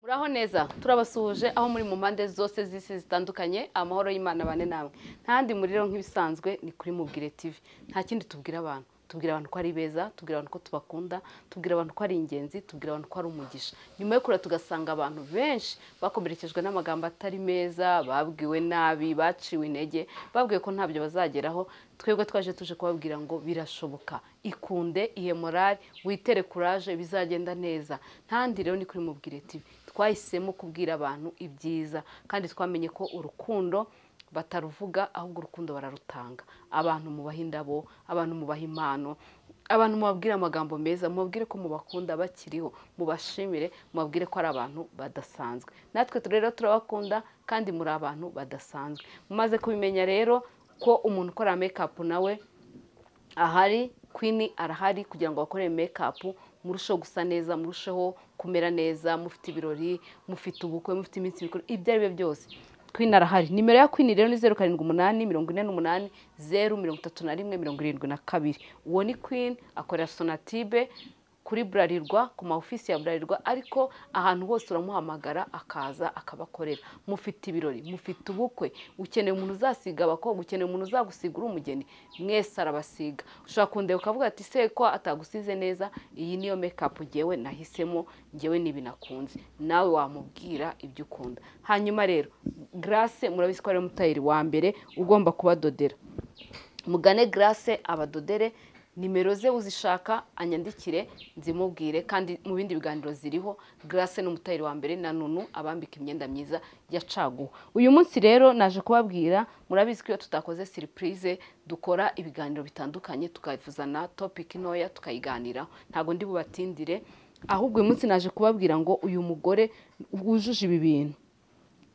Muraho neza, turabasuhuje aho muri mu mpande zose z'isi zitandukanye. Amahoro y'Imana bane namwe. Ntandi muriro nk'ibisanzwe ni kuri Mubwire TV. Nta kindi tubwira abantu, tubwira abantu ko ari beza, tubwira abantu ko tubakunda, tubwira abantu ko ari ingenzi, tubwira abantu ko ari umugisha. Nyuma yo kure tugasanga abantu benshi bakomerekejwe n'amagambo atari meza, babwiwe nabi, baciwe intege, babwiwe ko ntabyo bazageraho. Twebwe twaje tuje kubabwira ngo birashoboka, ikunde, ihe morale, witere courage, bizagenda neza. Ntandi rero ni kuri Mubwire TV. Twahisemo kubwira abantu ibyiza kandi twamenye ko urukundo bataruvuga, ahubwo urukundo bararutanga. Abantu mubaha indabo, abantu mubaha impano, abantu mubabwire amagambo meza, mubabwire ko mubakunda bakiriho, mubashimire, mubabwire ko ari abantu badasanzwe. Natwe rero turabakunda kandi muri abantu badasanzwe. Mumaze kubimenya rero ko umuntu ukora make-up nawe ahari, Queen arahari kugira ngo bakore make-up, murusheho gusa neza, murusheho kumera neza, mufite ibirori, mufite ubukwe, mufite iminsi mikuru, ibyo ari byo byose Queen arahari. Nimero ya Queen rero ni 078 48 0 31 72. Uwo ni Queen, akorera Sonatibe kuri Bralirwa, ku ma ofisi ya Bralirwa, ariko ahantu hose uramuhamagara akaza akabakorera. Mufite ibirori, mufite ubukwe, ukeneye umuntu uzasiga abakobwa, ukeneye umuntu uzagusiga uri umugeni, mwese arabasiga. Ushobora kundeba ukavuga ati se ko atagusize neza, iyi niyo make-up ngewe nahisemo, ngewe nibi nakunze. Nawe wamubwira ibyo ukunda. Hanyuma rero Grace murabizi ko ari umutayeri wa mbere ugomba kubadodera. Mugane Grace abadodere, nimero ze uzishaka anyandikire nzimubwire, kandi mu bindi biganiro ziriho. Grace ni umutayeri wa mbere na Nunu abambika imyenda myiza ya caguwa. Uyu munsi rero naje kubabwira, murabizi ko iyo tutakoze surprise dukora ibiganiro bitandukanye, tukavuzana topic ntoya tukayiganiraho. Ntago ndi bubatindire, ahubwo uyu munsi naje kubabwira ngo uyu mugore wujuje ibi bintu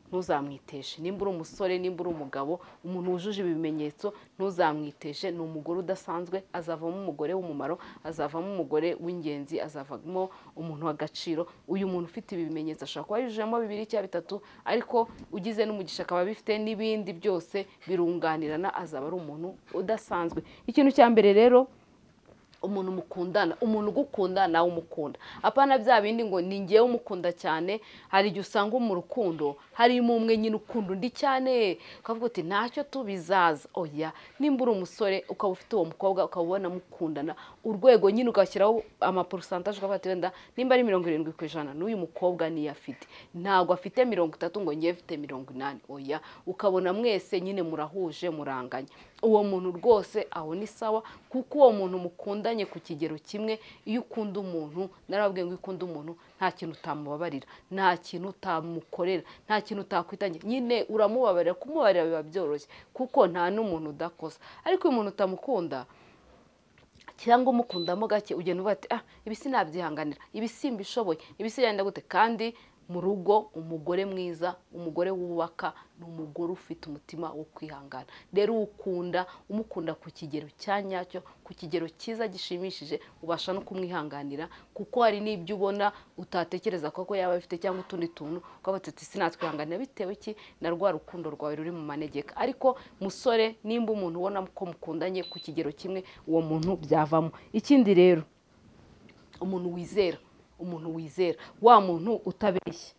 ntuzamwiteshe. Nimba uri umusore, nimba uri umugabo, umuntu wujuje ibi bimenyetso ntuzamwiteshe. Ni umugore udasanzwe, azavamo umugore w'umumaro, azavamo umugore w'ingenzi, azavamo umuntu w'agaciro. Uyu muntu ufite ibi bimenyetso ashobora kuba yujujemo 2 cyangwa 3, ariko ugize n'umugisha akaba abifite n'ibindi byose birunganirana, azaba ari umuntu udasanzwe. Ikintu cya mbere rero, umuntu mukundana, umuntu ugukunda nawe umukunda. Apana bya bindi ngo ni ngewe umukunda cyane. Hari igihe usanga mu rukundo harimo umwe nyine ukunda undi cyane, ukavuga uti ntacyo tubizaza. Oya, nimba uri umusore ukaba ufite uwo mukobwa ukaba ubona mukundana, urwego nyine ugashyiraho ama pourcentage, ukavuga ati wenda nimba ari 70% n'uyu mukobwa niyo afite, ntabwo afite 30 ngo ngewe mfite 80. Oya, ukabona mwese nyine murahuje, muranganya. Uwo muntu rwose aho ni sawa, kuko uwo muntu mukundanye ku kigero kimwe. Iyo ukunda umuntu, narababwiye ngo ukunda umuntu nta kintu utamubabarira, nta kintu utamukorera, nta kintu utakwitangira, nyine uramubabarira. Kumubabarira biba byoroshye kuko nta n'umuntu udakosa. Ariko uyu muntu utamukunda cyangwa umukundamo gake, ugenda uvuga ati ah, ibi sinabyihanganira, ibi simbishoboye, ibi sigenda gute. Kandi mu rugo umugore mwiza, umugore wubaka, ni umugore ufite umutima wo kwihangana. Rero ukunda umukunda ku kigero cya nyacyo, ku kigero cyiza gishimishije, ubasha no kumwihanganira, kuko hari n'ibyo ubona utatekereza ko yaba afite cyangwa utundi tuntu ukavuga ati sinatwihanganira, bitewe iki na rwa rukundo rwawe ruri mu manegeka. Ariko musore, nimba umuntu ubona ko mukundanye ku kigero kimwe, uwo muntu byavamo. Ikindi rero, umuntu wizera, umuntu wizera, wa muntu utabeshya,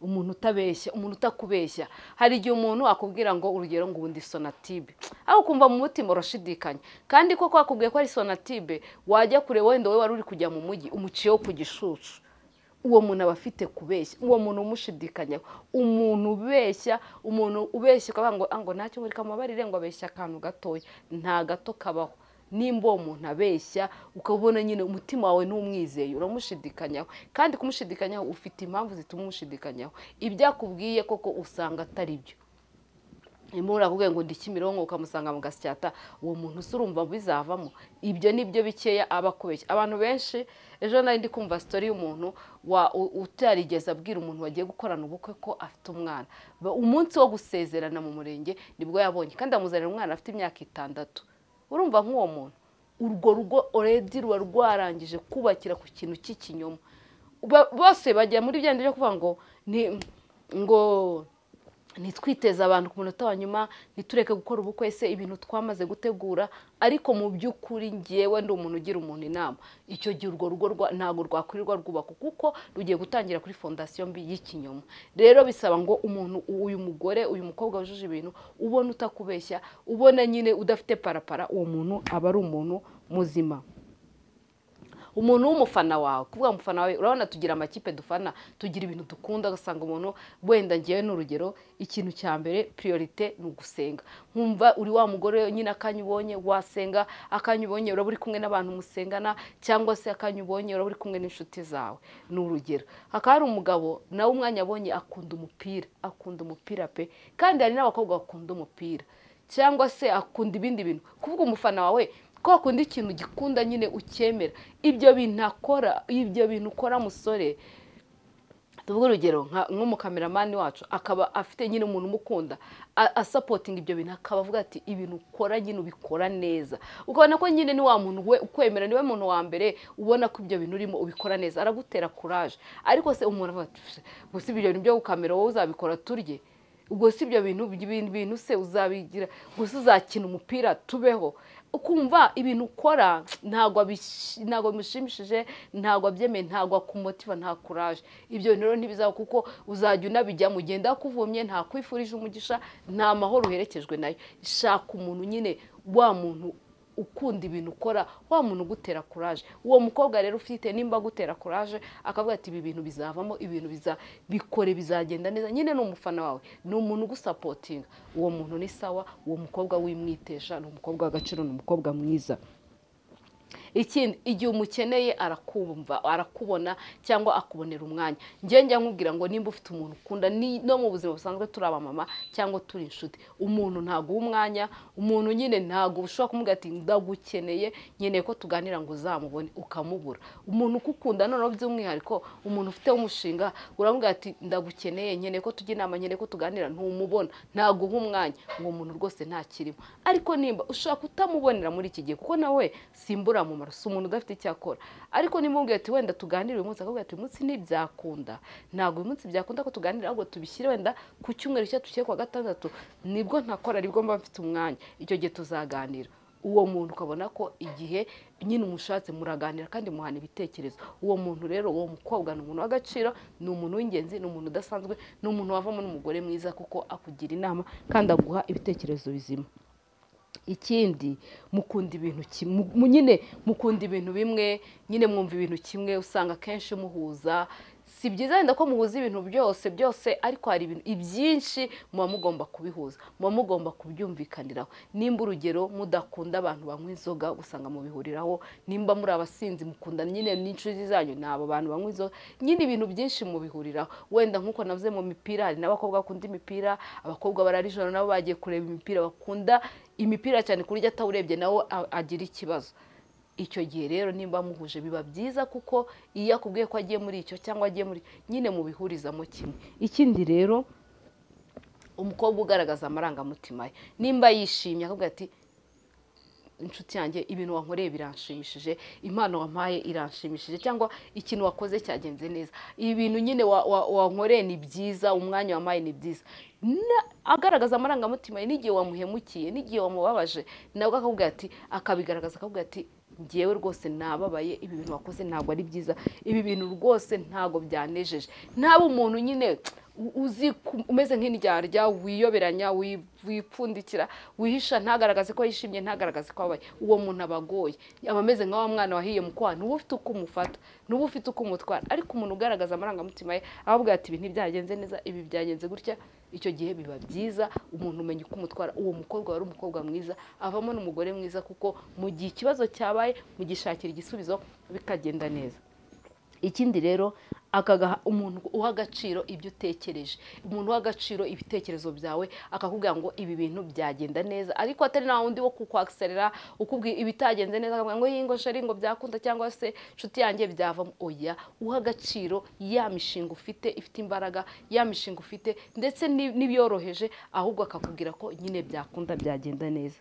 umuntu utabeshya, umuntu utakubeshya. Hari igihe umuntu akubwira ngo urugero ngo ubundi Sonatibe, aho ukumva mu mutima urashidikanya, kandi koko akubwiye ko ari Sonatibe, wajya kure wenda wowe wari uri kujya mu mujyi umuciyeho ku Gishushu. Uwo muntu aba afite kubeshya, uwo muntu umushidikanyaho, umuntu ubeshya, umuntu ubeshya ukavuga ngo ntacyo ngo reka mubabarire ngo abeshya akantu gatoya, nta gato kabaho. Nimba uwo muntu abeshya ukabona nyine umutima wawe ntumwizeye, uramushidikanyaho. Kandi kumushidikanyaho ufite impamvu zituma umushidikanyaho, ibyo akubwiye koko usanga atari byo. Nimba urakubwiye ngo ndi Kimironko ukamusanga mu Gasyata, uwo muntu se urumva bizavamo? Ibyo nibyo bikeya aba akubeshya. Abantu benshi, ejo nari ndi kumva story y'umuntu utarigeze abwira umuntu wagiye gukorana ubukwe ko afite umwana. Umunsi wo gusezerana mu murenge nibwo yabonye, kandi amuzanira umwana afite imyaka 6. Urumva nk'uwo muntu, urwo rugo already ruba rwarangije kubakira ku kintu cy'ikinyoma. Bose bajya muri byandi byo kuvuga ngo ni ngo Ntitwiteze abantu ku munota wa nyuma, ntitureke gukora ubukwe se ibintu twamaze gutegura. Ariko mu by'ukuri ngewe ndi umuntu ugira umuntu inama, icyo gihe urwo rugo ntabwo rwakwirirwa rwubakwa, kuko rugiye gutangira kuri fondasiyo mbi y'ikinyoma. Rero bisaba ngo umuntu, uyu mugore, uyu mukobwa wujuje ibintu, ubona utakubeshya, ubona nyine udafite parapara, uwo muntu aba ari umuntu muzima. Umuntu w'umufana wawe, kuvuga umufana wawe, urabona tugira amakipe dufana, tugira ibintu dukunda, ugasanga umuntu wenda, ngewe n'urugero, ikintu cya mbere priorité ni ugusenga. Nkumva uri wa mugore nyine, akanya ubonye wasenga, akanya ubonye uraba uri kumwe n'abantu musengana, cyangwa se akanya ubonye uraba uri kumwe n'inshuti zawe, ni urugero. Hakaba hari umugabo nawe umwanya abonye akunda umupira, akunda umupira pe, kandi hari n'abakobwa bakunda umupira, cyangwa se akunda ibindi bintu. Kuvuga umufana wawe, ko akunda ikintu gikunda nyine ucyemera, ibyo bintu akora, ibyo bintu ukora musore. Tuvuge urugero nk'umukameramani wacu, akaba afite nyine umuntu umukunda, asupportinga ibyo bintu, akaba avuga ati ibintu ukora nyine ubikora neza, ukabona ko nyine ni wa muntu we ukwemera, niwe muntu wa mbere ubona ko ibyo bintu urimo ubikora neza, aragutera courage. Ariko se umuntu avuga ati gusa ibyo bintu byo gukamera wowe uzabikora turye, ubwo si ibyo bintu se uzabigira, gusa uzakina umupira tubeho? Ukumva ibintu ukora ntabwo bimushimishije, ntabwo abyemeye, ntabwo akumotiva, nta courage. Ibyo bintu rero ntibizaba, kuko uzajya unabijyamo ugenda akuvumye, nta kwifurije umugisha, nta mahoro uherekejwe nayo. Shaka umuntu nyine, wa muntu ukunda ibintu ukora, wa muntu ugutera courage. Uwo mukobwa rero ufite, nimba agutera courage akavuga ati ibi bintu bizavamo, ibintu biza bikore, bizagenda neza, nyine ni umufana wawe, ni umuntu ugusupportinga, uwo muntu ni sawa. Uwo mukobwa wimwitesha, ni umukobwa w'agaciro, ni umukobwa mwiza. Ikindi, igihe umukeneye arakumva, arakubona cyangwa akubonera umwanya. Njye njya nkubwira ngo nimba ufite umuntu ukunda, ni no mu buzima busanzwe turi abamama cyangwa turi inshuti, umuntu ntaguha umwanya, umuntu nyine ntabwo ushobora kumubwira ati ndagukeneye, nkeneye ko tuganira, ngo uzamubone ukamubura. Umuntu ukukunda noneho by'umwihariko, umuntu ufite umushinga, uramubwira ati ndagukeneye, nkeneye ko tujya inama, nkeneye ko tuganira, ntumubona, ntaguha umwanya, uwo muntu rwose ntakirimo. Ariko nimba ushobora kutamubonera muri iki gihe, kuko nawe simbura mumaro, si umuntu udafite icyo akora, ariko nimba umubwira ati wenda tuganire uyu munsi, akakubwira ati uyu munsi ntibyakunda, ntabwo uyu munsi byakunda ko tuganira, ahubwo tubishyire wenda ku cyumweru cyangwa tushyire kuwa gatandatu, nibwo ntakora, nibwo mba mfite umwanya, icyo gihe tuzaganira. Uwo muntu ukabona ko igihe nyine umushatse muraganira kandi muhana ibitekerezo. Uwo muntu rero, uwo mukobwa ni umuntu w'agaciro, ni umuntu w'ingenzi, ni umuntu udasanzwe, ni umuntu wavamo n'umugore mwiza, kuko akugira inama kandi aguha ibitekerezo bizima. Ikindi, mukunda ibintu kimwe nyine, mukunda ibintu bimwe nyine, mwumva ibintu kimwe, usanga akenshi muhuza. Si byiza wenda ko muhuza ibintu byose byose, ariko hari ibintu ibyinshi muba mugomba kubihuza, muba mugomba kubyumvikaniraho. Nimba urugero mudakunda abantu banywa inzoga, usanga mubihuriraho. Nimba muri abasinzi, mukunda nyine n'inshuti zanyu ni abo bantu banywa inzoga, nyine ibintu byinshi mubihuriraho. Wenda nk'uko navuze mu mipira, hari n'abakobwa bakunda imipira, abakobwa barara ijoro nabo bagiye kureba imipira, bakunda imipira cyane ku buryo atawurebye nawe agira ikibazo. Icyo gihe rero nimba muhuje biba byiza, kuko iyo akubwiye ko agiye muri icyo cyangwa agiye muri nyine, mubihurizamo kimwe. Ikindi rero, umukobwa ugaragaza amarangamutima ye, nimba yishimye akubwira ati inshuti yanjye, ibintu wankoreye biranshimishije, impano wampaye iranshimishije, cyangwa ikintu wakoze cyagenze neza, ibi bintu nyine wankoreye ni byiza, umwanya wampaye ni byiza. Agaragaza amarangamutima ye n'igihe wamuhemukiye, n'igihe wamubabaje, nabwo akakubwira ati, akabigaragaza, akakubwira ati ngewe rwose nababaye, ibi bintu wakoze ntabwo ari byiza, ibi bintu rwose ntabwo byanejeje. Ntaba umuntu nyine uzi umeze nk'indyarya, wiyoberanya, wipfundikira, wihisha, ntagaragaze ko yishimye, ntagaragaze ko ababaye. Uwo muntu aba agoye, aba ameze nka wa mwana wahiye mu kwaha, ntuba ufite uko umufata, ntuba ufite uko umutwara. Ariko umuntu ugaragaza amarangamutima ye, avuga ati ibi ntibyagenze neza, ibi byagenze gutya, icyo gihe biba byiza, umuntu umenya uko umutwara. Uwo mukobwa wari umukobwa mwiza, avamo n'umugore mwiza, kuko mu gihe ikibazo cyabaye mugishakira igisubizo bikagenda neza. Ikindi rero, akagaha umuntu uha agaciro ibyo utekereje, umuntu uha agaciro ibitekerezo byawe, akakubwira ngo ibi bintu byagenda neza, ariko atari na wundi wo kukwakiserera ukubwira ibitagenze neza, akakubwira ngo yingo chérie, ngo byakunda, cyangwa se nshuti yanjye byavamo. Oya, uha agaciro ya mishinga ufite ifite imbaraga, ya mishinga ufite ndetse n'ibyoroheje, ahubwo akakubwira ko nyine byakunda, byagenda neza.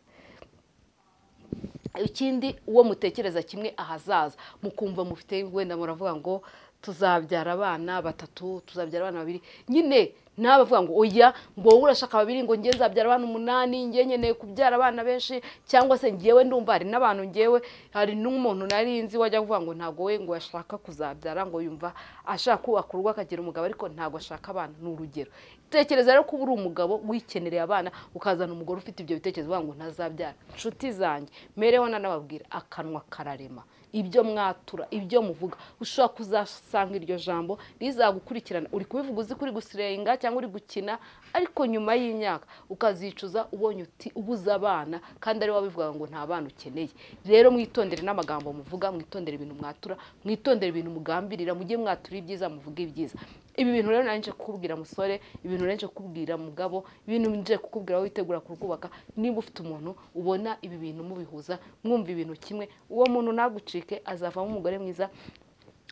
Ikindi, uwo mutekereza kimwe ahazaza, mukumva mufite wenda muravuga ngo Tuzabyara abana batatu, tuzabyara abana babiri. Nyine nabavuga ngo oya, ngo wowe urashaka babiri, ngo ngiye nzabyara abana 8, ngiye nkeneye kubyara abana benshi, cyangwa se ngiyewe ndumva hari n'abantu, ngiyewe hari n'umuntu nari nzi wajya kuvuga ngo ntago we ngo ashaka kuzabyara, ngo yumva ashaka kubaka urugo akagira umugabo ariko ntago ashaka abana. Ni urugero. Tekereza rero kuba uri umugabo wikenereye abana, ukazana umugore ufite ibyo bitekerezo uvuga ngo ntazabyara. Nshuti zanjye, mereho nanababwira, akanwa kararema. Ibyo mwatura, ibyo muvuga, ushobora kuzasanga iryo jambo rizagukurikirana. Uri kubivuga uzi kuri gusirenga cyangwa uri gukina, ariko nyuma y'imyaka ukazicuza ubonye uti ubuze abana, kandi ari wabivuga ngo nta bana ukeneye. Rero mwitondere n'amagambo muvuga, mwitondere ibintu mwatura, mwitondere ibintu mugambirira, mujye mwatura ibyiza, muvuge ibyiza. Ibi bintu rero nanje kukubwira musore, ibintu nanje kukubwira mugabo, ibintu nje kukubwira witegura kurwubaka. Niba ufite umuntu ubona ibi bintu mubihuza, mwumva ibintu kimwe, uwo muntu nagucike, azavamo umugore mwiza,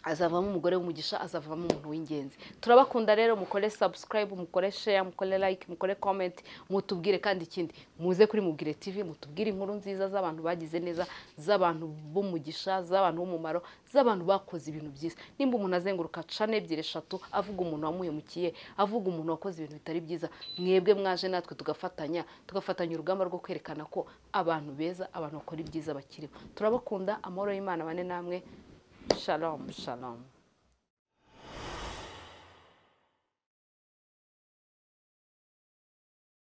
azavamo umugore w'umugisha, azavamo umuntu w'ingenzi. Turabakunda rero, mukore subscribe, mukore share, mukore like, mukore comment, mutubwire. Kandi ikindi, muze kuri Mubwire TV mutubwire inkuru nziza z'abantu bagize neza, z'abantu b'umugisha, z'abantu b'umumaro, z'abantu bakoze ibintu byiza. Nimba umuntu azenguruka cana 2 3 avuga umuntu wamuhemukiye, avuga umuntu wakoze ibintu bitari byiza, mwebwe mwaje natwe tugafatanya urugamba rwo kwerekana ko abantu beza, abantu bakora ibyiza bakiriho. Turabakunda, amahoro y'Imana bane namwe. Shalom, shalom.